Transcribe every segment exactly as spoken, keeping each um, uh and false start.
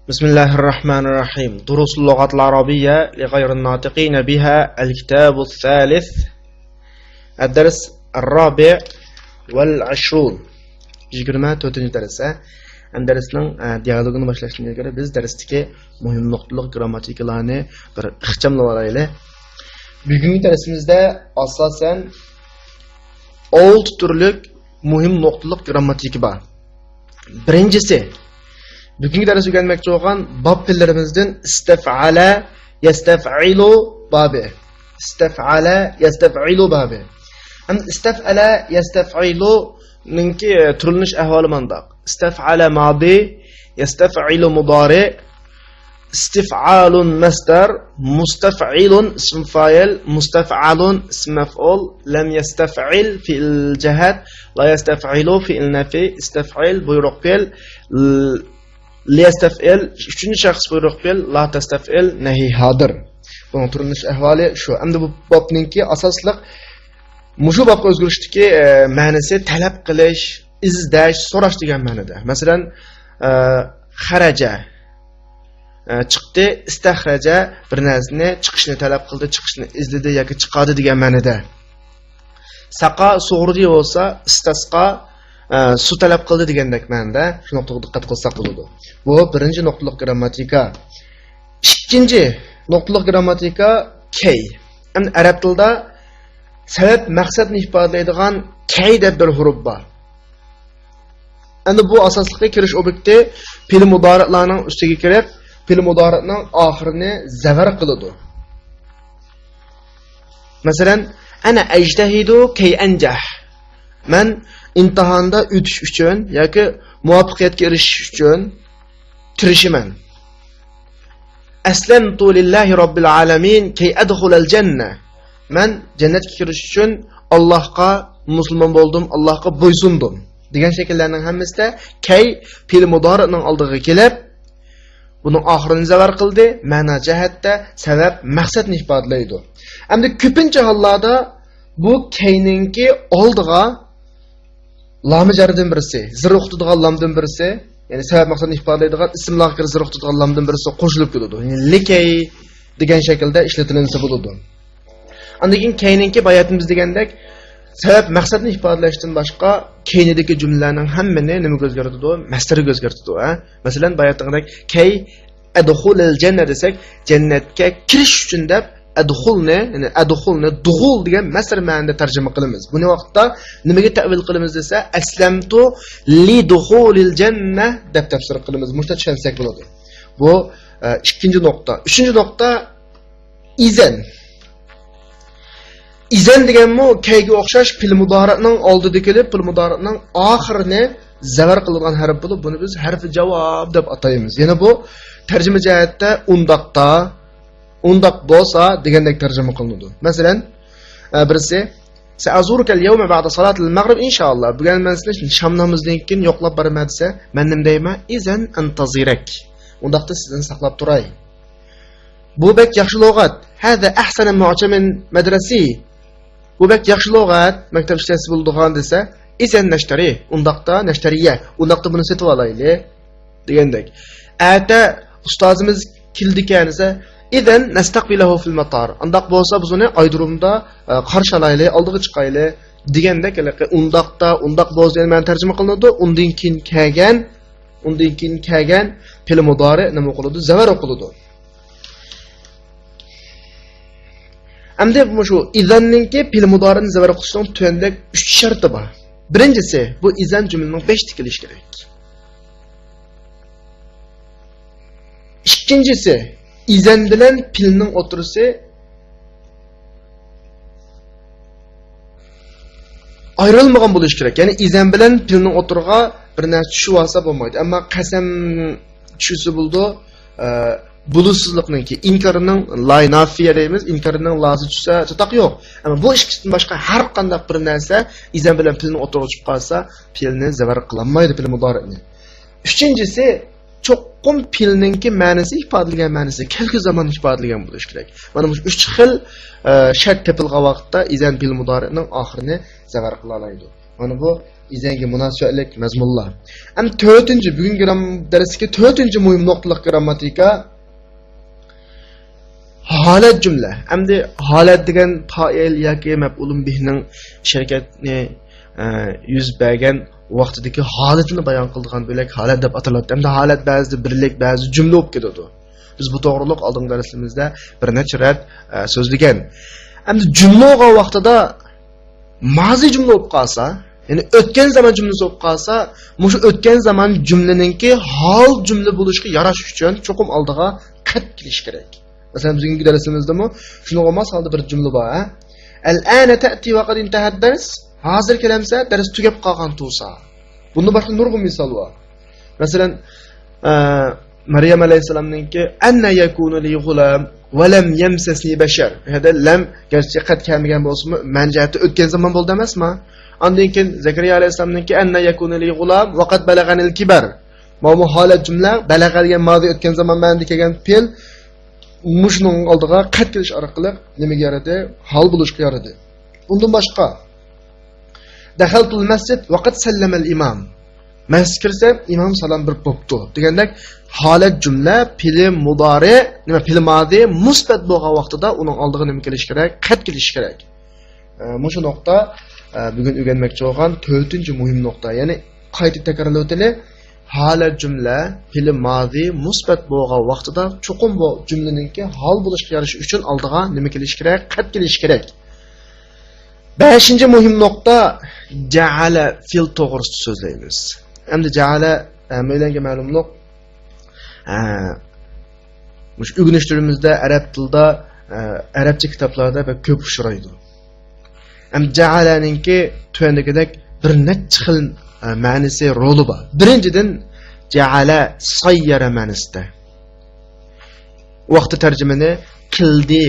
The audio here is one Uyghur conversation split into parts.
بسم الله الرحمن الرحيم. دروس اللغة العربية لغير الناطقين بها، الكتاب الثالث، الدرس الرابع والعشرون. يىگىرمە تۆتىنچى دەرس، ھە؟ ئەمدى دەرسنىڭ، ئە، دىيالوگىنى باشلاشتىن ئىلگىرى بىز دەرستىكى مۇھىم نۇقتىلىق گىرامماتىكىلارنى بىر ئىخچاملىۋالايلى. بۈگۈنكى دەرسىمىزدە ئاساسەن ئالتە تۈرلۈك مۇھىم نۇقتىلىق گىرامماتىكا بار. بىرىنچىسى، بۈگۈنكى دەرس ئۆگەنمەكچى بولغان باب پېئىللىرىمىزدىن ئىستەفئەلە، يەستەفئىلۇ بابى. ئىستەفئەلە، يەستەفئىلۇ بابى. ئەمدى ئىستەفئەلە، يەستەفئىلۇنىڭكى تۈرلىنىش ئەھۋالى مانداق. ئىستەفئەلە مادى، يەستەفئىلۇ مۇدارى، ئىستىفئالۇن مەسدەر، مۇستەفئىلۇن ئىسم فائىل، مۇستەفئەلۇن ئىسم مەفئۇل، لەم يەستەفئىل فېئىل جەھەت، لا يەستەفئىلۇ فېئىل نەفى، ئىستەفئىل بۇيرۇق پېئىل، ل-، ليەستەفئىل ئۈچىنچى شەخس بۇيرۇق پېئىل، لا تەستەفئىل نەھى ھازىر. بۇنىڭ تۈرلىنىش ئەھۋالى شۇ. ئەمدى بۇ بابنىڭكى ئاساسلىق مۇشۇ بابقا ئۆزگىرىشتىكى، ئە، مەنىسى تەلەپ قىلىش، ئىزدەش، سوراش دېگەن مەنىدە. مەسىلەن، ئە، خەرەجە، ئە، چىقتى، ئىستەخرەجە، بىر نەرسىنى چىقىشنى تەلەپ قىلدى، چىقىشنى ئىزدىدى ياكى چىقاردى دېگەن مەنىدە. ساقا سۇغۇردى بولسا، ئىستەسقا، ئە، سۇ تەلەپ قىلدى دېگەندەك مەنىدە. شۇ نۇقتىغا دىققەت قىلساق بولىدۇ. بۇ بىرىنچى نۇقتىلىق گىرامماتىكا. ئىككىنچى نۇقتىلىق گىرامماتىكا كەي. ئەمدى ئەرەب تىلىدا سەۋەب مەقسەتنى ئىپادىلەيدىغان كەي دەپ بىر ھۇرۇپ بار. ئەمدى بۇ ئاساسلىقى كىرىش ئوبيېكتى پېئىل مۇدارىئلارنىڭ ئۈستىگە كىرىپ، پېئىل مۇدارىئنىڭ ئاخىرىنى زەۋەر قىلىدۇ. مەسىلەن، ئەنە ئەجتەھىدۇ كەي ئەنجەھ. مەن ئىمتىھاندا ئۆتۈش ئۈچۈن ياكى مۇۋەپپەقىيەتكە ئېرىشىش ئۈچۈن تىرىشىمەن. ئەسلەمتۇ لىللاھى رەببىل ئالەمىن كەي ئەدخۇلەل جەننە. مەن جەننەتكە كىرىش ئۈچۈن ئاللاھقا مۇسۇلمان بولدۇم، ئاللاھقا بويسۇندۇم دېگەن شەكىللەرنىڭ ھەممىسىدە كەي پېئىل مۇدارىئنىڭ ئالدىغا كېلىپ، بۇنىڭ ئاخىرىنى زەۋەر قىلدى، مەنا جەھەتتە سەۋەب مەقسەتنى ئىپادىلەيدۇ. ئەمدى كۆپىنچە ھاللاردا بۇ كەينىڭكى ئالدىغا لامى جەردىن بىرسى، زىر ئۇقتۇدىغان لامدىن بىرسى، يەنى سەۋەب مەقسەتنى ئىپادىلەيدىغان ئىسىملارغا كىرىپ زىر ئۇقتۇدىغان لامدىن بىرسى قوشۇلۇپ كېلىدۇ. يەنى لىكەي دېگەن شەكىلدە ئىشلىتىلىنسە بولىدۇ. ئاندىن كېيىن كەينىڭكى باياتىمىز دېگەندەك سەۋەب مەقسەتنى ئىپادىلەشتىن باشقا كەينىدىكى جۈملىلەرنىڭ ھەممىنى نېمىگە ئۆزگەرتىدۇ؟ مەسدەرگە ئۆزگەرتىدۇ، ھە؟ مەسىلەن، باياتتىكىدەك كەي ئەدخۇلەل جەننە دېسەك، جەننەتكە كىرىش ئۈچۈن دەپ ئەدخۇلنى، يەنى ئەدخۇلنى دۇخۇل دېگەن مەسدەر مەنىدە تەرجىمە قىلىمىز. بۇنى ۋاقىتتا نېمىگە تەئۋىل قىلىمىز دېسە، ئەسلەمتۇ لىدۇخۇلىل جەننە دەپ تەپسىر قىلىمىز. مۇشۇنداق چۈشەنسەك بولىدۇ. بۇ، ئە، ئىككىنچى نۇقتا. ئۈچىنچى نۇقتا، ئىزەن. ئىزەن دېگەنمۇ كەيگە ئوخشاش پېئىل مۇدارىئنىڭ ئالدىدا كېلىپ، پېئىل مۇدارىئنىڭ ئاخىرىنى زەۋەر قىلىدىغان ھەرپ بولۇپ، بۇنى بىز ھەرپى جاۋاب دەپ ئاتايمىز. يەنى بۇ تەرجىمە جەھەتتە ئۇنداقتا، ئۇنداق بولسا دېگەندەك تەرجىمە قىلىنىدۇ. مەسىلەن، ئە، بىرسى، سەئەزۇرۇكەل يەۋمە بەئدە سالاتىل مەغرىب ئىنشائاللا. بۈگۈن مەن سېنى شام نامىزىدىن كېيىن يوقلاپ بارىمەن دېسە، مەن نېمە دەيمەن؟ ئىزەن ئەنتەزىرەك. ئۇنداقتا سىزنى ساقلاپ تۇراي. بۇ بەك ياخشى لۇغەت. ھەزا ئەھسەنە مۇئجەمىن مەدرەسى. بۇ بەك ياخشى لۇغەت، مەكتەپ ئىشلەتسە بولىدىغان دېسە، ئىزەن نەشتەرى، ئۇنداقتا نەشتەرىيە، ئۇنداقتا بۇنى سېتىۋالايلى دېگەندەك. ئەتە ئۇستازىمىز كېلىدىكەن دېسە، ئىزەن نەستەقبىلەھۇ فىل مەتار. ئۇنداق بولسا بىز ئۇنى ئايرودرومدا، ئە، قارشى ئالايلى، ئالدىغا چىقايلى دېگەندەك، ھېلىقى ئۇنداقتا، ئۇنداق بولسا دېگەن مەنىدە تەرجىمە قىلىنىدۇ. ئۇندىن كېيىن كەلگەن، ئۇندىن كېيىن كەلگەن پېئىل مۇدارىئ نېمە ئوقۇلىدۇ؟ زەۋەر ئوقۇلىدۇ. ئەمدى مۇشۇ ئىزەننىڭكى پېئىل مۇدارىئنى زەۋەر قىلىشنىڭ تۆۋەندىكىدەك ئۈچ شەرتى بار. بىرىنچىسى، بۇ ئىزەن جۈملىنىڭ بېشىدا كېلىشى كېرەك. ئىككىنچىسى، ئىزەن بىلەن پېئىلنىڭ ئوتتۇرىسى ئايرىلمىغان بولۇشى كېرەك. يەنى ئىزەن بىلەن پېئىلنىڭ ئوتتۇرىغا بىر نەرسە چۈشۈۋالسا بولمايدۇ. ئەمما قەسەم چۈشسە بولىدۇ. ئە، بولۇشسىزلىقنىڭكى، ئىنكارنىڭ لاي نافىيە دەيمىز، ئىنكارنىڭ لاسى چۈشسە چاتاق يوق. ئەمما بۇ ئىككىسىدىن باشقا ھەر قانداق بىر نەرسە ئىزەن بىلەن پېئىلنىڭ ئوتتۇرىغا چىقىپ قالسا، پېئىلنى زەۋەر قىلالمايدۇ، پېئىل مۇدارىئنى. ئۈچىنچىسى، چوقۇم پېئىلنىڭكى مەنىسى ئىپادىلىگەن مەنىسى كەلگۈ زامان ئىپادىلىگەن بولۇشى كېرەك. مانا مۇشۇ ئۈچ خىل، ئە، شەرت تېپىلغان ۋاقىتتا ئىزەن پېئىل مۇدارىئنىڭ ئاخىرىنى زەۋەر قىلالايدۇ. مانا بۇ ئىزەنگە مۇناسىۋەتلىك مەزمۇنلار. ئەمدى تۆتىنچى، بۈگۈنكى گرام-، دەرستىكى تۆتىنچى مۇھىم نۇقتىلىق گرامماتىكا، ھالەت جۈملە. ئەمدى ھالەت دېگەن پائىل ياكى مەپئۇلۇن بىھنىڭ شەرىكەتنى، ئە، يۈز بەرگەن ۋاقتىدىكى ھالىتىنى بايان قىلىدىغان بۆلەك ھالەت دەپ ئاتىلىدۇ. ئەمدى ھالەت بەزىدە بىرلىك، بەزىدە جۈملە بولۇپ كېتىدۇ. بىز بۇ توغرىلىق ئالدىنقى دەرسلىرىمىزدە بىر نەچچە رەت، ئە، سۆزلىگەن. ئەمدى جۈملە بولغان ۋاقتىدا مازى جۈملە بولۇپ قالسا، يەنى ئۆتكەن زامان جۈملىسى بولۇپ قالسا، مۇشۇ ئۆتكەن زامان جۈملىنىڭكى ھال جۈملە بولۇشقا ياراش ئۈچۈن چوقۇم ئالدىغا قەد كېلىش كېرەك. مەسىلەن، بۈگۈنكى دەرسىمىزدىمۇ شۇنىڭغا ماس ھالدا بىر جۈملە بار، ھە؟ الآن تأتي وقد انتهى الدرس. ھازىر كېلەمسە، دەرس تۈگەپ قالغان تۇرسا. بۇندىن باشقا نۇرغۇن مىسال بار. مەسىلەن، ئە، مەريەم ئەلەيھىسسالامنىڭكى، أنى يكون لي غلام ولم يمسسني بشر. بۇ يەردە لەم گەرچە قەد كەلمىگەن بولسىمۇ، مەنە جەھەتتە ئۆتكەن زامان بولدى ئەمەسما؟ ئاندىن كېيىن زەكەرىيا ئەلەيھىسسالامنىڭكى، أنى يكون لي غلام وقد بلغني الكبر. ماۋۇ ھالەت جۈملە، بەلەغە دېگەن مازى ئۆتكەن زامان مەنىدە كەلگەن پېئىل، مۇشۇنىڭ ئالدىغا قەد كېلىش ئارقىلىق نېمىگە يارىدى؟ ھال بولۇشقا يارىدى. ئۇندىن باشقا، دەخەلتۇل مەسجىد ۋەقەد سەللەمەل ئىمام. مەسچىتكە كىرسەم، ئىمام سالام بېرىپ بوپتۇ دېگەندەك، ھالەت جۈملە پېئلى مۇدارى، نېمە، پېئلى مازى مۇسبەت بولغان ۋاقتىدا ئۇنىڭ ئالدىغا نېمە كېلىشى كېرەك؟ قەد كېلىشى كېرەك. ئە، مۇشۇ نۇقتا، ئە، بۈگۈن ئۆگەنمەكچى بولغان تۆتىنچى مۇھىم نۇقتا. يەنى قايتا تەكرارلىۋېتەيلى. ھالەت جۈملە پېئلى مازى مۇسبەت بولغان ۋاقتىدا چوقۇم بۇ جۈملىنىڭكى ھال بولۇشقا يارىشى ئۈچۈن ئالدىغا نېمە كېلىشى كېرەك؟ قەد كېلىشى كېرەك. بەشىنچى مۇھىم نۇقتا، جەئەلە پېئىل توغرىسىدا سۆزلەيمىز. ئەمدى جەئەلە، ھەممەيلەنگە مەلۇملۇق، ئە، مۇشۇ ئۆگىنىشلىرىمىزدە ئەرەب تىلىدا، ئە، ئەرەبچە كىتابلاردا بەك كۆپ ئۇچرايدۇ. ئەمدى جەئەلەنىڭكى تۆۋەندىكىدەك بىر نەچچە خىل، ئە، مەنىسى، رولى بار. بىرىنچىدىن، جەئەلە سەييەرە مەنىسىدە. ۋاقتى تەرجىمىنى قىلدى،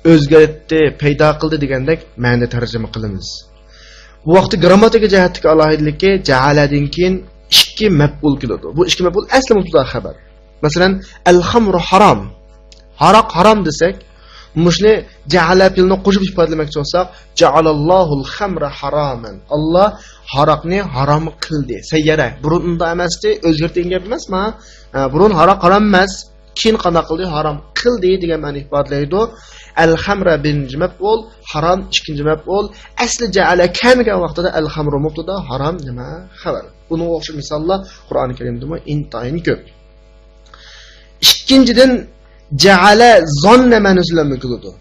ئۆزگەرتتى، پەيدا قىلدى دېگەندەك مەنىدە تەرجىمە قىلىمىز. بۇ ۋاقىتتا گرامماتىكا جەھەتتىكى ئالاھىدىلىكى، جەئەلەدىن كېيىن ئىككى مەپئۇل كېلىدۇ. بۇ ئىككى مەپئۇل ئەسلى مۇبتەدا خەۋەر. مەسىلەن، ئەل خەمرۇ ھارام. ھاراق ھارام دېسەك، مۇشۇنى جەئەلە پېئلىنى قوشۇپ ئىپادىلىمەكچى بولساق، جەئەلەللاھۇل خەمرە ھارامەن. ئاللا ھاراقنى ھارام قىلدى. سەييەرە. بۇرۇن ئۇنداق ئەمەستى، ئۆزگەرتىلگەن گەپ ئەمەسما؟ ھە، بۇرۇن ھاراق ھارام ئەمەس. كېيىن قانداق قىلدى؟ ھارام قىلدى دېگەن مەنىنى ئىپادىلەيدۇ. ئەل خەمرە بىرىنچى مەپئۇل، ھارام ئىككىنچى مەپئۇل. ئەسلى جەئەلە كەلمىگەن ۋاقتىدا ئەل خەمرۇ مۇبتەدا، ھارام نېمە؟ خەۋەر. بۇنىڭغا ئوخشاش مىساللار قۇرئان كەرىمدىمۇ ئىنتايىن كۆپ. ئىككىنچىدىن، جەئەلە زاننە مەنىسى بىلەن كېلىدۇ.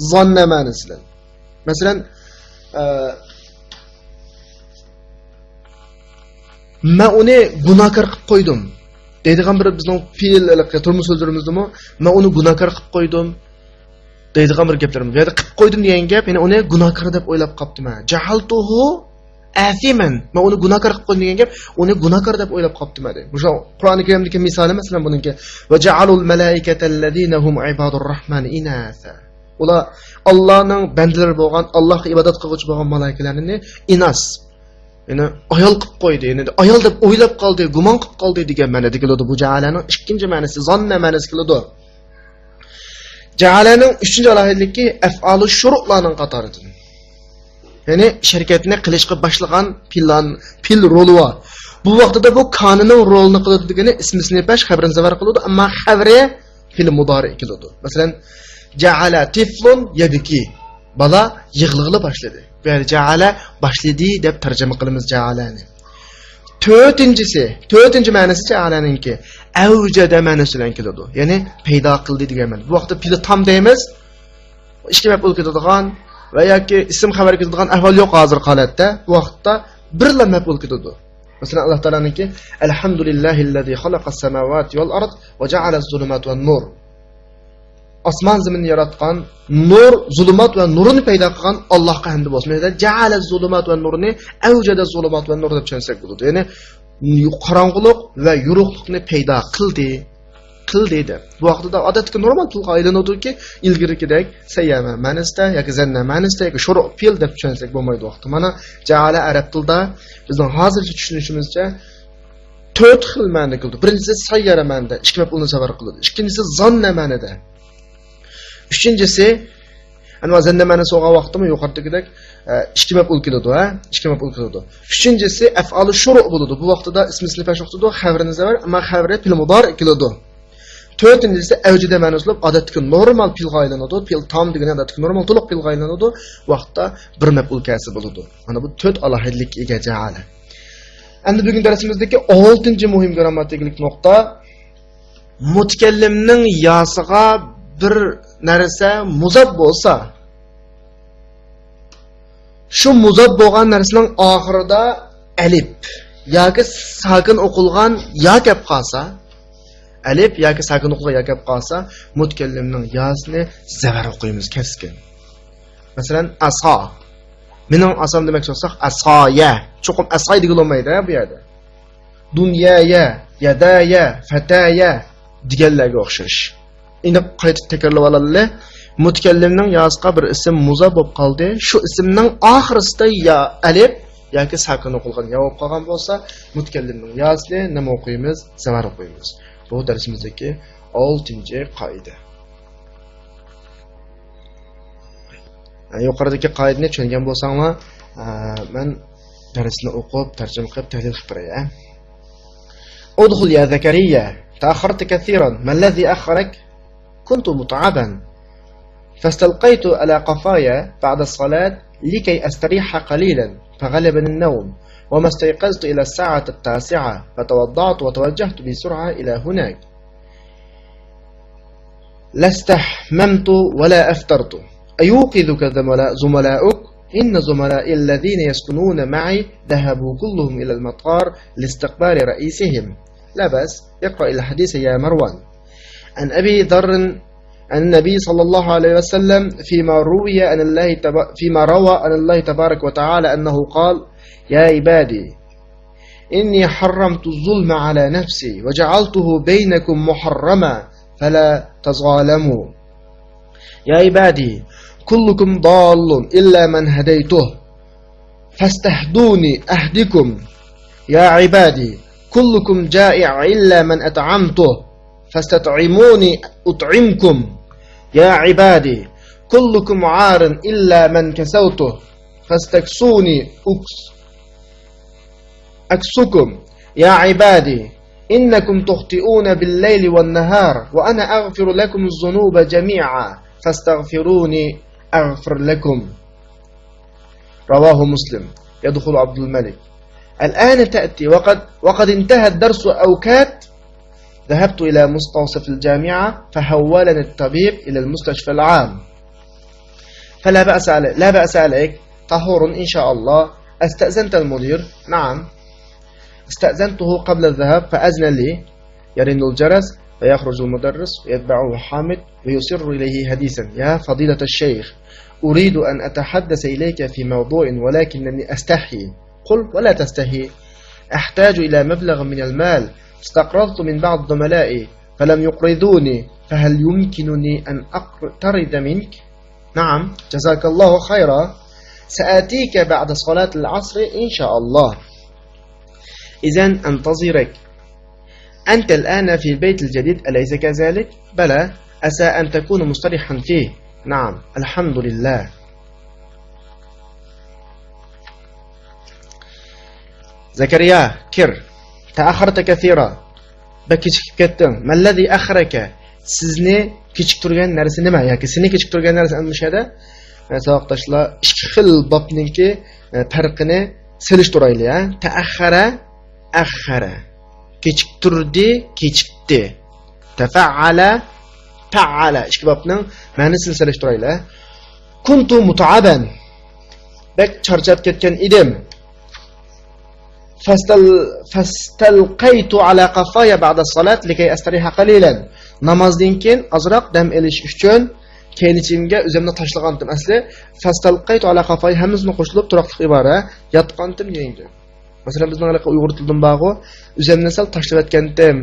زاننە مەنىسى بىلەن. مەسىلەن، ئە، مەن ئۇنى گۇناھكار قىلىپ قويدۇم دەيدىغان بىر بىزنىڭ پېئىل، ھېلىقى تۇرمۇش سۆزلىرىمىزدىمۇ، مەن ئۇنى گۇناھكار قىلىپ قويدۇم دەيدىغان بىر گەپلىرىمىز. يا قىلىپ قويدۇم دېگەن گەپ، يەنى ئۇنى گۇناھكار دەپ ئويلاپ قاپتىمەن. جەئەلتۇھۇ ئەسىمەن. مەن ئۇنى گۇناھكار قىلىپ قويدۇم دېگەن گەپ، ئۇنى گۇناھكار دەپ ئويلاپ قاپتىمەن دەيدۇ. مۇشۇ قۇرئانى كەرىمدىكى مىسالى، مەسىلەن، بۇنىڭكى، ۋەجەئەلۇل مەلائىكەتەللەزىنە ھۇم ئىبادۇر راھمانى ئىناسا. ئۇلار ئاللانىڭ بەندىلىرى بولغان، ئاللاغا ئىبادەت قىلغۇچى بولغان مالائىكىلەرنى ئىناس، يەنى ئايال قىلىپ قويدى، يەنى ئايال دەپ ئويلاپ قالدى، گۇمان قىلىپ قالدى دېگەن مەنىدە كېلىدۇ. بۇ جەئەلەنىڭ ئىككىنچى مەنىسى، زاننە مەنىسى كېلىدۇ. جەئەلەنىڭ ئۈچىنچى ئالاھىدىلىكى ئەفئالۇ شۇرۇلارنىڭ قاتارىدىن. يەنى ئىش ھەرىكەتنى قىلىشقا باشلىغان پېئىل، پېئىل رولى بار. بۇ ۋاقتىدا بۇ كانىنىڭ رولىنى قىلىدۇ دېگىنى ئىسمى سىنىپەش خەۋىرىنى زاۋار قىلىدۇ، ئەمما خەۋىرى پېئىل مۇدارى كېلىدۇ. مەسىلەن، جەئەلە تىفلۇن يەبكى. بالا يىغلىغىلى باشلىدى. بۇ يەردە جەئەلە باشلىدى دەپ تەرجىمە قىلىمىز جەئەلەنى. تۆتىنچىسى، تۆتىنچى مەنىسى جەئەلەنىڭكى ئەۋجەدە مەنىسى بىلەن كېلىدۇ. يەنى پەيدا قىلدى دېگەن مەنە. بۇ ۋاقىتتا پېئىل تام دەيمىز. ئىككى مەپئۇل كېتىدىغان ۋە ياكى ئىسىم خەۋەر كېتىدىغان ئەھۋال يوق ھازىرقى ھالەتتە. بۇ ۋاقىتتا بىرلا مەپئۇل كېتىدۇ. مەسىلەن، ئاللا تائالانىڭكى، ئەلھەمدۇلىللاھىللەزى خەلەقەس سەماۋاتى ۋەل ئەرد ۋە جەئەلەز زۇلۇماتى ۋەن نۇر. ئاسمان زېمىننى ياراتقان، نۇر، زۇلۇمات ۋە نۇرنى پەيدا قىلغان ئاللاھقا ھەمدى بولسۇن. يەنى جەئەلە زۇلۇمات ۋە نۇرنى ئەۋجەدە زۇلۇمات ۋە نۇر دەپ چۈشەنسەك بولىدۇ. يەنى قاراڭغۇلۇق ۋە يورۇقلۇقنى پەيدا قىلدى، قىلدى دەپ. بۇ ۋاقتىدا ئادەتتىكى نورمال تىلغا ئايلىنىدۇكى، ئىلگىرىكىدەك سەييەمە مەنىسىدە ياكى زەننە مەنىسىدە ياكى شۇرۇ پېئىل دەپ چۈشەنسەك بولمايدۇ ۋاقتى. مانا جەئەلە ئەرەب تىلدا بىزنىڭ ھازىرچە چۈشىنىشىمىزچە تۆت خىل مەنىدە كېلىدۇ. بىرىنچىسى سەييەرە مەنىدە، ئىككى مەپئۇلنى زاۋار قىلىدۇ. ئىككىنچىسى زاننە مەنىدە. ئۈچىنچىسى ئەمما زەننە مەنىسى بولغان ۋاقىتتىمۇ يۇقىرىدىكىدەك، ئە، ئىككى مەپئۇل كېلىدۇ، ھە؟ ئىككى مەپئۇل كېلىدۇ. ئۈچىنچىسى ئەفئالۇ شۇرۇ بولىدۇ. بۇ ۋاقتىدا ئىسمى سىلى پەشۇ تۇتىدۇ، خەۋىرىنى زەۋەر، ئەمما خەۋىرى پېئىل مۇدارى كېلىدۇ. تۆتىنچىسى ئەۋجىدە مەنىسى بولۇپ، ئادەتتىكى نورمال پېئىلغا ئايلىنىدۇ. پېئىل تام دېگىنى ئادەتتىكى نورمال تولۇق پېئىلغا ئايلىنىدۇ. ۋاقىتتا بىر مەپئۇل كەلسە بولىدۇ. مانا بۇ تۆت ئالاھىدىلىككە ئىگە جەئەلە. ئەمدى بۈگۈن دەرسىمىزدىكى ئالتىنچى مۇھىم گرامماتىكىلىق نۇقتا، مۇتەكەللىمنىڭ ياسىغا بىر نەرسە مۇزاپ بولسا، شۇ مۇزاپ بولغان نەرسىنىڭ ئاخىرىدا ئەلىپ ياكى ساكىن ئوقۇلغان يا كەپ قالسا، ئەلىپ ياكى ساكىن ئوقۇلغان يا كەپ قالسا، مۇتەكەللىمنىڭ ياسىنى زەۋەر ئوقۇيمىز، كەسكىن. مەسىلەن، ئاسا. مېنىڭ ئاسام دېمەكچى بولساق، ئاسايە. چوقۇم ئاساي دېگىلى بولمايدۇ، ھە، بۇ يەردە. دۇنيايە، يەدايە، فەتايە دېگەنلەرگە ئوخشاش. ئېنىق قايتا تەكرارلىۋالايلى. مۇتەكەللىمنىڭ ياسىغا بىر ئىسىم مۇزاپ بولۇپ قالدى. شۇ ئىسىمنىڭ ئاخىرىسىدا يا ئەلىپ ياكى ساكىن ئوقۇلغان يا بولۇپ قالغان بولسا، مۇتەكەللىمنىڭ ياسىنى نېمە ئوقۇيمىز؟ زەۋەر ئوقۇيمىز. بۇ دەرسىمىزدىكى ئالتىنچى قائىدە. يۇقىرىدىكى قائىدىنى چۈشەنگەن بولساڭلار، مەن دەرسنى ئوقۇپ، تەرجىمە قىلىپ، تەھلىل قىلىپ بېرەي. ادخل يا زكريا، تأخرت كثيرا، ما الذي أخرك؟ كنت متعبا، فاستلقيت على قفاي بعد الصلاة لكي أستريح قليلا، فغلبني النوم، وما استيقظت إلى الساعة التاسعة، فتوضأت وتوجهت بسرعة إلى هناك. لا استحممت ولا أفطرت. أيوقظك زملاء-، زملاؤك؟ إن زملائي الذين يسكنون معي ذهبوا كلهم إلى المطار لاستقبال رئيسهم. لا بأس، اقرأ الحديث يا مروان. عن أبي ذر عن النبي صلى الله عليه وسلم فيما روي عن الله تب-، فيما روى عن الله تبارك وتعالى أنه قال: يا عبادي، إني حرمت الظلم على نفسي وجعلته بينكم محرما فلا تظالموا. يا عبادي، كلكم ضال إلا من هديته فاستهدوني أهدكم. يا عبادي، كلكم جائع إلا من أطعمته فاستطعموني أطعمكم. يا عبادي، كلكم عار إلا من كسوته فاستكسوني أكس-، أكسكم. يا عبادي، إنكم تخطئون بالليل والنهار، وأنا أغفر لكم الذنوب جميعا، فاستغفروني أغفر لكم. رواه مسلم. يدخل عبد الملك. الآن تأتي وقد، وقد انتهى الدرس أو كاد. ذهبت إلى مستوصف الجامعة فحولني الطبيب إلى المستشفى العام. فلا بأس عليك، لا بأس عليك، طهور إن شاء الله. استأذنت المدير؟ نعم. استأذنته قبل الذهاب فأذن لي. يرن الجرس فيخرج المدرس ويتبعه حامد ويسر إليه حديثا: يا فضيلة الشيخ، أريد أن أتحدث إليك في موضوع ولكنني أستحي. قل ولا تستحي. أحتاج إلى مبلغ من المال، استقرضت من بعض زملائي فلم يقرضوني، فهل يمكنني أن أقترض منك؟ نعم، جزاك الله خيرا. سآتيك بعد صلاة العصر إن شاء الله. إذن أنتظرك. أنت الآن في البيت الجديد، أليس كذلك؟ بلى، عسى أن تكون مستريحا فيه. نعم، الحمد لله. زكريا، كر. تأخرت كثيرا. بەك كېچىكىپ كەتتىڭ. ما الذي أخرك؟ سىزنى كېچىكتۈرگەن نەرسە نېمە؟ ياكى سېنى كېچىكتۈرگەن نەرسە ئەمدى مۇشۇ يەردە. ئە، ساۋاقداشلار، ئىككى خىل بابنىڭكى، ئە، پەرقىنى سېلىشتۇرايلى، ھە. تەئەخخەرە، ئەخخەرە. كېچىكتۈردى، كېچىكتى. تەفەئەلە، پەئەلە. ئىككى بابنىڭ مەنىسىنى سېلىشتۇرايلى. كۇنتۇ مۇتەئەبەن. بەك چارچاپ كەتكەن ئىدىم. فاستل-، فاستلقيت على قفاي بعد الصلاة لكي أستريح قليلا. نامازدىن كېيىن ئازراق دەم ئېلىش ئۈچۈن كەينىچىمگە ئۆزۈمنى تاشلىغانتىم. ئەسلى فاستلقيت على قفاي ھەممىسىنى قوشۇلۇپ تۇراقلىق ئىبارە، ياتقانتىم دېگەن گەپ. مەسىلەن، بىزنىڭ ھېلىقى ئۇيغۇر تىلىدىمۇ بارغۇ، ئۆزۈمنى سەل تاشلىۋەتكەنتىم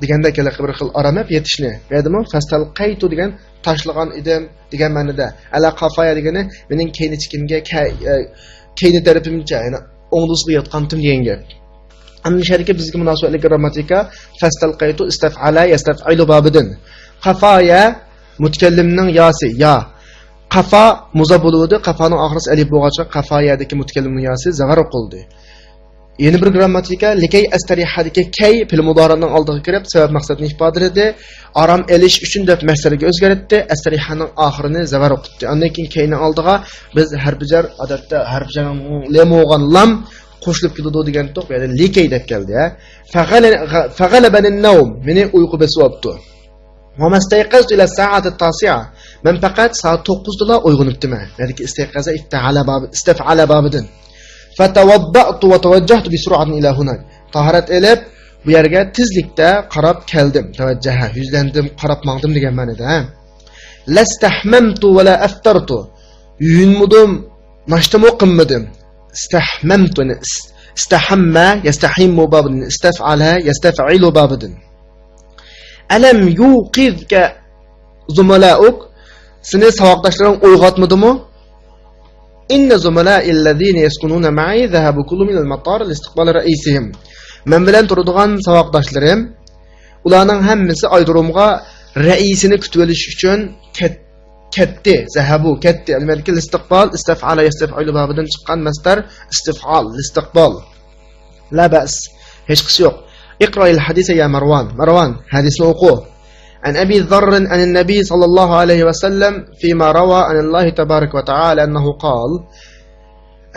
دېگەندەك ھېلىقى بىر خىل ئارام ئېلىشنى. بۇ يەردىمۇ فاستلقيت دېگەن تاشلىغان ئىدىم دېگەن مەنىدە. ئەلە قافايا دېگىنى مېنىڭ كەينى چېكىمگە، كە-، ئە، كەينى تەرىپىمچە، يەنى ئوڭدىسىغا ياتقانتىم دېگەن گەپ. ئەمدى مۇشۇ يەردىكى بىزگە مۇناسىۋەتلىك گرامماتىكا فاستلقيت، ئىستەفئەلە، يەستەفئىلۇ بابىدىن. قافايا مۇتەكەللىمنىڭ ياسى، يا. قافا مۇزاف بولۇۋىدى. قافانىڭ ئاخىرىسى ئەلىپ بولغاچقا، قافا يەدىكى مۇتەكەللىمنىڭ ياسى زەۋەر ئوقۇلدى. يەنە بىر گرامماتىكا، لىكەي ئەستەرىھەدىكى كەي پېئىل مۇدارىئنىڭ ئالدىغا كىرىپ، سەۋەب مەقسەتنى ئىپادىلىدى. ئارام ئېلىش ئۈچۈن دەپ مەسدەرگە ئۆزگەرتتى. ئەستەرىھەنىڭ ئاخىرىنى زەۋەر ئوقۇتتى. ئاندىن كېيىن كەينىڭ ئالدىغا بىز ھەرپى جەر، ئادەتتە ھەرپى جەر لەم بولغان لام قوشۇلۇپ كېلىدۇ دېگەنتۇق. يەنى لىكەي دەپ كەلدى. ھە؟ فغل-، فغلبنى النوم، مېنى ئۇيقۇ بېسىۋاپتۇ. وما استيقظت إلا الساعة التاسعة. مەن پەقەت سائەت توققۇزدىلا ئويغىنىپتىمەن. نەدىكى ئىستەيقەزە ئىفتەئەلە بابى، ئىستەفئەلە بابىدىن. فتوضأت وتوجهت بسرعة إلى هنا. تاھارەت ئېلىپ، بۇ يەرگە تېزلىكتە قاراپ كەلدىم. تەۋەججەھە، يۈزلەندىم، قاراپ ماڭدىم دېگەن مەنىدە. لا استحممت ولا أفطرت. يۇيۇنمىدىم، ناشتىمۇ قىلمىدىم. استحممت، يەنى ئىس-، استحم، يستحم بابىدىن، استفعل، يستفعل بابىدىن. ألم يوقظك زملاؤك، سېنى ساۋاقداشلىرىڭ ئويغاتمىدىمۇ؟ إن زملائي الذين يسكنون معي ذهبوا كلهم إلى المطار لاستقبال رئيسهم. مەن بىلەن تۇرىدىغان ساۋاقداشلىرىم، ئۇلارنىڭ ھەممىسى ئايرودرومغا رەئىسىنى كۈتۈۋېلىش ئۈچۈن كەت-، كەتتى. ذهبوا، كەتتى. ئەلۋەتتە، لاستقبال، استفعل يستفعل بابىدىن چىققان مەسدەر، استفعال، لاستقبال. لا بأس. ھېچقىسى يوق. اقرأ الحديث يا مروان. مەرۋان، ھەدىسنى ئوقۇ. عن أبي ذر عن النبي صلى الله عليه وسلم فيما روى عن الله تبارك وتعالى أنه قال.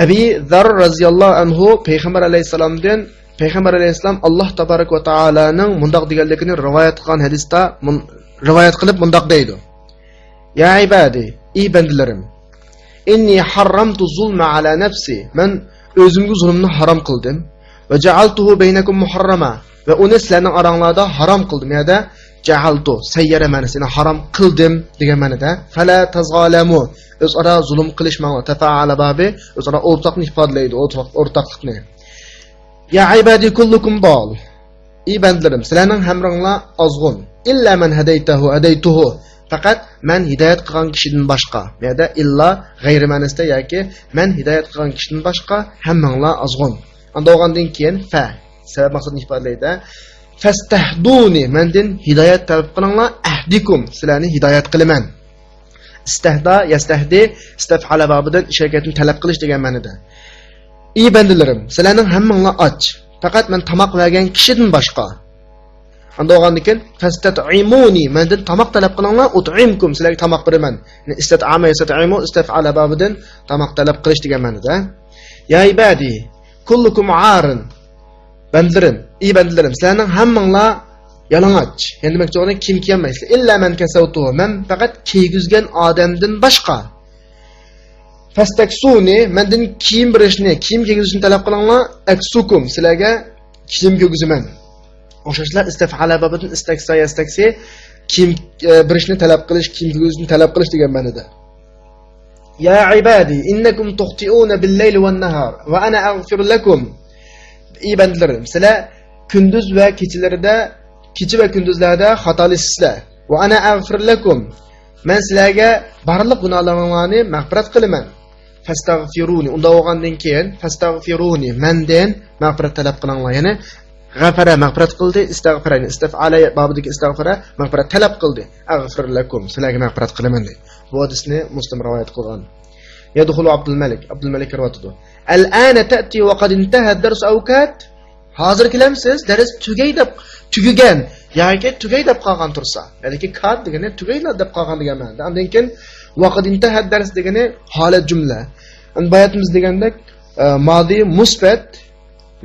ئەبى زەر رەزىياللاھۇ ئەنھۇ پەيغەمبەر ئەلەيھىسسالامدىن، پەيغەمبەر ئەلەيھىسسالام ئاللاھ تەبارەك ۋە تائالانىڭ مۇنداق دېگەنلىكىنى رىۋايەت قىلغان ھەدىستە مۇن-، رىۋايەت قىلىپ مۇنداق دەيدۇ. يا ئىبادى، ئى بەندىلىرىم. إني حرمت الظلم على نفسي. مەن ئۆزۈمگە زۇلۇمنى ھارام قىلدىم. وجعلته بينكم محرما. ۋە ئۇنى سىلەرنىڭ ئاراڭلاردا ھارام قىلدىم. يەنە جەئەلتۇ، سەييەرە مەنىسى، يەنى ھارام قىلدىم دېگەن مەنىدە. فلا تظالموا. ئۆزئارا زۇلۇم قىلىشماڭلار. تەفائەلە بابى ئۆزئارا ئورتاقنى ئىپادىلەيدۇ، ئورتاق-، ئورتاقلىقنى. يا عبادي كلكم ضال. ئى بەندىلىرىم، سىلەرنىڭ ھەممىڭلار ئازغۇن. إلا من هديته هديته. پەقەت مەن ھىدايەت قىلغان كىشىدىن باشقا. بۇ يەردە ئىللا غەيرى مەنىسىدە ياكى مەن ھىدايەت قىلغان كىشىدىن باشقا ھەممىڭلار ئازغۇن. ئاندىن بولغاندىن كېيىن فە، سەۋەب مەقسەتنى ئىپادىلەيدۇ. فاستهدوني، مەندىن ھىدايەت تەلەپ قىلىڭلار. أهدكم، سىلەرنى ھىدايەت قىلىمەن. ئىستەھدا، يەستەھدى، ئىستەفئەلە بابىدىن ئىش ھەرىكەتنى تەلەپ قىلىش دېگەن مەنىدە. ئى بەندىلىرىم، سىلەرنىڭ ھەممىڭلار ئاچ. پەقەت مەن تاماق بەرگەن كىشىدىن باشقا. ئاندىن بولغاندىن كېيىن، فاستطعموني، مەندىن تاماق تەلەپ قىلىڭلار، أطعمكم، سىلەرگە تاماق بېرىمەن. يەنى ئىستەتئەمە، يەستەتئىمۇ، ئىستەفئەلە بابىدىن تاماق تەلەپ قىلىش دېگەن مەنىدە. يا ئىبادى، كلكم عار. بەندىلىرىم، ئى بەندىلىرىم، سىلەرنىڭ ھەممىڭلار يالىڭاچ. يەنى دېمەكچى بولغىنى كىيىم كىيەلمەيسىلەر. إلا من كسوته، مەن پەقەت كىيگۈزگەن ئادەمدىن باشقا. فاستكسوني، مەندىن كىيىم بېرىشنى، كىيىم كىيگۈزۈشنى تەلەپ قىلىڭلار. أكسكم، سىلەرگە كىيىم كىيگۈزىمەن. ئوخشاشلا ئىستەفئەلە بابىدىن ئىستەكسا يەستەكسى، كىيىم، ئە، بېرىشنى تەلەپ قىلىش، كىيىم كىيگۈزۈشنى تەلەپ قىلىش دېگەن مەنىدە. يا عبادي إنكم تخطئون بالليل والنهار وأنا أغفر لكم. ئى بەندىلىرىم، سىلەر كۈندۈز ۋە كېچىلىرىدە، كېچە ۋە كۈندۈزلەردە خاتالىشىسىلەر. وأنا أغفر لكم. مەن سىلەرگە بارلىق گۇناھلىرىڭلارنى مەغپىرەت قىلىمەن. فاستغفروني. ئۇنداق بولغاندىن كېيىن، فاستغفروني، مەندىن مەغپىرەت تەلەپ قىلىڭلار. يەنى غەفەرە، مەغپىرەت قىلدى، ئىستەغفەرە، يەنى ئىستەفئەلە بابىدىكى ئىستەغفەرە، مەغپىرەت تەلەپ قىلدى. أغفر لكم، سىلەرگە مەغپىرەت قىلىمەن دەيدۇ. بۇ ھەدىسنى مۇسلىم رىۋايەت قىلغان. يدخل عبد الملك، ئابدۇلمەلىك رىۋايەت ئېتىدۇ. الآن تأتي وقد انتهى الدرس أو كاد. ھازىر كېلەمسىز؟ دەرس تۈگەي دەپ، تۈگىگەن ياكى تۈگەي دەپ قالغان تۇرسا. يەنىكى كاد دېگىنى تۈگەيلا دەپ قالغان دېگەن مەنىدە. ئاندىن كېيىن وقد انتهى الدرس دېگىنى ھالەت جۈملە. ئەمدى باياتىمىز دېگەندەك، ئە، ماضى مۇسبەت،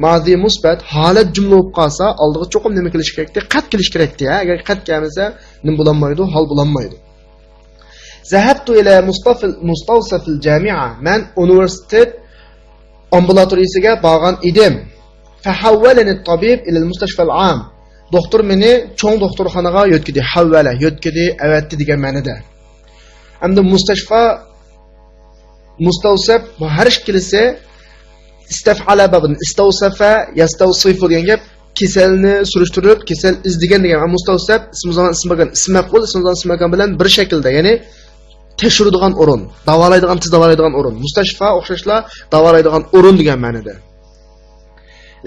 ماضى مۇسبەت ھالەت جۈملە بولۇپ قالسا، ئالدىغا چوقۇم نېمە كېلىشى كېرەكتى؟ قەد كېلىشى كېرەكتى. ئەگەر قەد كەلمىسە، نېمە بولالمايدۇ؟ ھال بولالمايدۇ. ذهبت إلى مستوصف، مستوصف الجامعة. مەن ئۇنىۋېرسىتېت ئامبۇلاتورىيىسىگە بارغان ئىدىم. فحولني الطبيب إلى المستشفى العام. دوختۇر مېنى چوڭ دوختۇرخانىغا يۆتكىدى. حول، يۆتكىدى، ئەۋەتتى دېگەن مەنىدە. ئەمدى مۇستەشفا، مۇستەۋسەپ، بۇ ھەر ئىككىلىسى ئىستەفئەلە بابىدىن، ئىستەۋسەفە، يەستەۋسىفۇ دېگەن گەپ، كېسەلنى سۈرۈشتۈرۈپ، كېسەل ئىزدىگەن دېگەن. مۇستەۋسەپ، ئىسمى زامان، ئىسمى ماكان، ئىسم مەپئۇل، ئىسمى زامان، ئىسم ماكان بىلەن بىر شەكىلدە، يەنى تەكشۈرىدىغان ئورۇن، داۋالايدىغان، تېز داۋالايدىغان ئورۇن. مۇستەشفا ئوخشاشلا داۋالايدىغان ئورۇن دېگەن مەنىدە.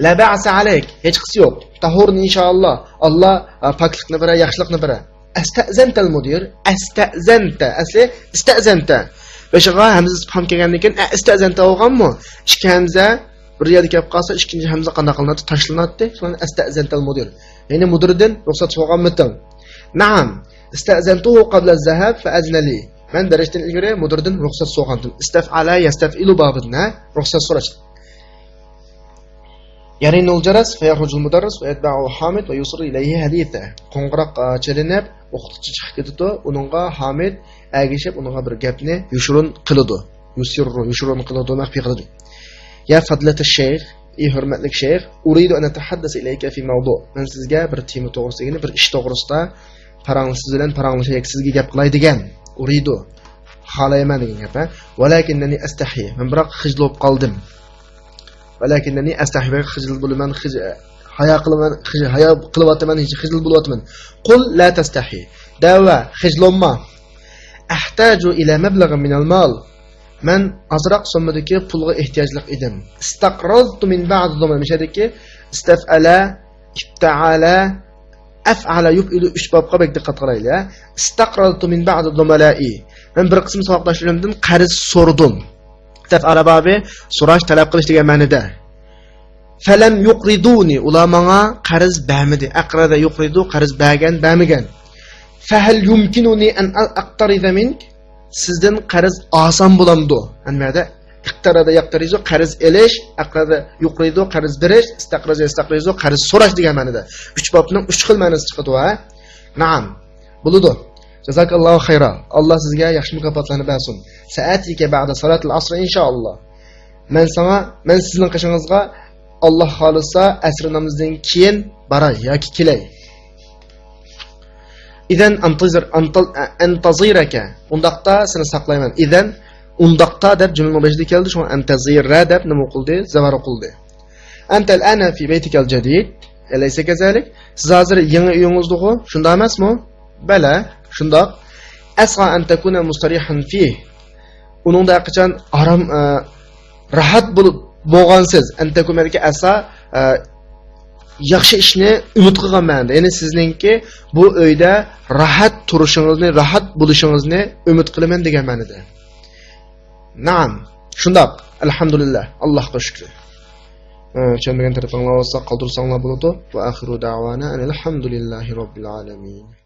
لا بأس عليك، ھېچقىسى يوق. تەھۇرنى ئىنشائاللا، ئاللا، ئا، پاكلىقنى بېرە، ياخشىلىقنى بېرە. ئەستەزەنتەل مۇدىر، ئەستەزەنتە، ئەسلى ئىستەزەنتە. بېشىغا ھەمزە ئىستىپھام كەلگەندىن كېيىن، ئە، ئىستەزەنتە بولغانمۇ؟ ئىككى ھەمزە بىر يەردە كەپ قالسا، ئىككىنچى ھەمزە قانداق قىلىناتتى؟ تاشلىناتتى. شۇڭا ئەستەزەنتەل مۇدىر. يەنى مۇدىردىن رۇخسەت سورىغانمىتىڭ؟ نەئەم. ئىستەزەنتۇھۇ قەبلە زەھەب فەئەزنە لى. مەن بېرىشتىن ئىلگىرى مۇدىردىن رۇخسەت سورىغانتىم. ئىستەفئەلە يەستەفئىلۇ بابىدىن، ھە؟ رۇخسەت سوراش. يرن الجرس فيخرج المدرس ويتبعه حامد ويوصل إليه حديثه. قوڭغۇراق، ئا، چېلىنىپ، ئوقۇتقۇچى چىقىپ كېتىدۇ. ئۇنىڭغا ھامىد ئەگىشىپ، ئۇنىڭغا بىر گەپنى يوشۇرۇن قىلىدۇ. يۇسىررۇ، يوشۇرۇن قىلىدۇ، مەخپىي قىلىدۇ. يا فەزلەتە شەيخ، ئى ھۆرمەتلىك شەيخ، ئۇرىدۇ ئەن ئەتەھەددەسە ئىلەيكە فى مەۋدۇ. مەن سىزگە بىر تېما توغرىسىدا، يەنى بىر ئىش توغرىسىدا پاراڭ-، سىز بىلەن پاراڭلىشاي، سىزگە گەپ قىلاي دېگەن. ئۇرىدۇ. خالايمەن دېگەن گەپ، ھە. ۋەلەكىننەنى ئەستەھيى. مەن بىراق خىجىل بولۇپ قالدىم. ۋەلەكىننەنى ئەستەھيى. مەن خىجىل بولىمەن، خىج-، ھايا قىلىمەن، خىج-، ھايا قىلىۋاتىمەن، خىجىل بولۇۋاتىمەن. قۇل لا تەستەھيى. دەۋە، خىجىل بولما. ئەھتاجۇ ئىلە مەبلەغ مىنەل مال. مەن ئازراق سوممىدىكى پۇلغا ئېھتىياجلىق ئىدىم. ئىستەقرەزتۇ مىن بەئدى زۇمەل. مىشەدىكى ئىستەفئەلە، ئىپتەئەلە، ئەفئەلە، يۇفئىلۇ ئۈچ بابقا بەك دىققەت قىلايلى، ھە. ئىستەقرەزتۇ مىن بەئدى زۇمەلائى. مەن بىر قىسىم ساۋاقداشلىرىمدىن قەرز سورىدىم. ئىستەفئەلە بابى سوراش، تەلەپ قىلىش دېگەن مەنىدە. فەلەم يۇقرىدۇنى، ئۇلار ماڭا قەرز بەرمىدى. ئەقرەزە يۇقرىدۇ، قەرز بەرگەن، بەرمىگەن. فەھەل يۇمكىنۇنى ئەن ئەقتەرىزە مىنك؟ سىزدىن قەرز ئالسام بولامدۇ؟ ئەنە بۇ يەردە ئىقتەرەزە يەقتەرىزۇ، قەرز ئېلىش، ئەقرەزە يۇقرىدۇ، قەرز بېرىش، ئىستەقرەزە يەستەقرىزۇ، قەرز سوراش دېگەن مەنىدە. ئۈچ بابنىڭ ئۈچ خىل مەنىسى چىقىدۇ، ھە؟ نەئەم. بولىدۇ. جازاكاللاھۇ خەيرا. ئاللا سىزگە ياخشى مۇكاپاتلارنى بەرسۇن. سەئەتىكە بەئدە سالاتىل ئەسر ئىنشائاللا. مەن ساڭا، مەن سىزنىڭ قېشىڭىزغا، ئاللا خالىسا، ئەسىر نامىزىدىن كېيىن باراي ياكى كېلەي. ئىزەن ئەنتەزىر-، ئەنتەل-، ئەنتەزىرەكە. ئۇنداقتا سېنى ساقلايمەن. ئىزەن، ئۇنداقتا دەپ جۈملىنىڭ بېشىدا كەلدى، شۇڭا ئەنتەزىرە دەپ نېمە قىلدى؟ زاۋار قىلدى. ئەنتەل ئەنە فى بەيتىكەل جەدىد، ئەلەيسە كەزەلىك؟ سىز ھازىر يېڭى ئۆيىڭىزدىغۇ، شۇنداق ئەمەسمۇ؟ بەلە، شۇنداق. ئەسئا ئەن تەكۇنە مۇستەرىھەن فىھ. ئۇنىڭدا ھەرقاچان ئارام، ئە، راھەت بولۇپ بولغانسىز. ئەن تەكۇنەدىكى ئەسا، ئە، ياخشى ئىشنى ئۈمىد قىلغان مەنىدە. يەنى سىزنىڭكى بۇ ئۆيدە راھەت تۇرۇشىڭىزنى، راھەت بولۇشىڭىزنى ئۈمىد قىلىمەن دېگەن مەنىدە. نەئەم، شۇنداق. ئەلھەمدۇلىللا، ئاللاھقا شۈكرى. ئە، چۈشەنمىگەن تەرىپىڭلار بولسا قالدۇرساڭلار بولىدۇ. ۋە ئاخىرۇ دەۋانا ئەنىل ھەمدۇلىللاھى رەببىل ئالەمىن.